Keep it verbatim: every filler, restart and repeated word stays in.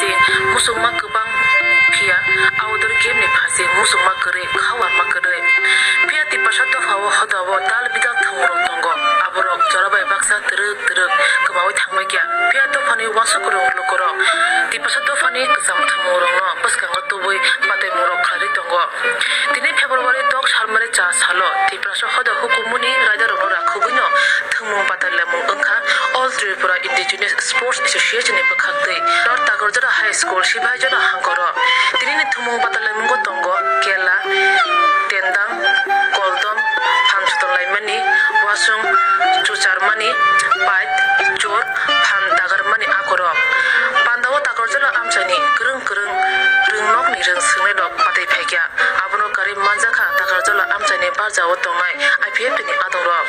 Muchungma kwbang phiya outdoor game ni phaising muchungma kwrwi, khawarma kwrwi. Phiya Tiprasa dophao hodao dal bidal thwngmung rok tongo. Aborok jora bai baksa twrwk twrwk kwmaui thangbai kha. Phiya dophani uansuk kwrwng lukurok Tiprasa dophani kwcham thwngmung rokno bwskango tubui pataimung rok khlairwi tongo. Tini February dok salmani cha salo Tiprasa hoda hukumuni raidarokno rakhugwino thwngmung batai lemung wngkha All Tripura Indigenous Sports Association ni bwkhaktwi. Lord Takarjala High School, Sibaijala hangkoro. Tinini thwngmung batai lemungo tongo kela, tendang, koldom, phan sotonlaimani, wasung, chucharmani, pait, chor, phan dagarmani akorok. Pandao Takarjala amchaini kwrwng kwrwng rwngnokni rwng swngnairok batai phaikha. Abono karwi manjakha Takarjala amchaini barjao tongnai I P F T ni adongrok.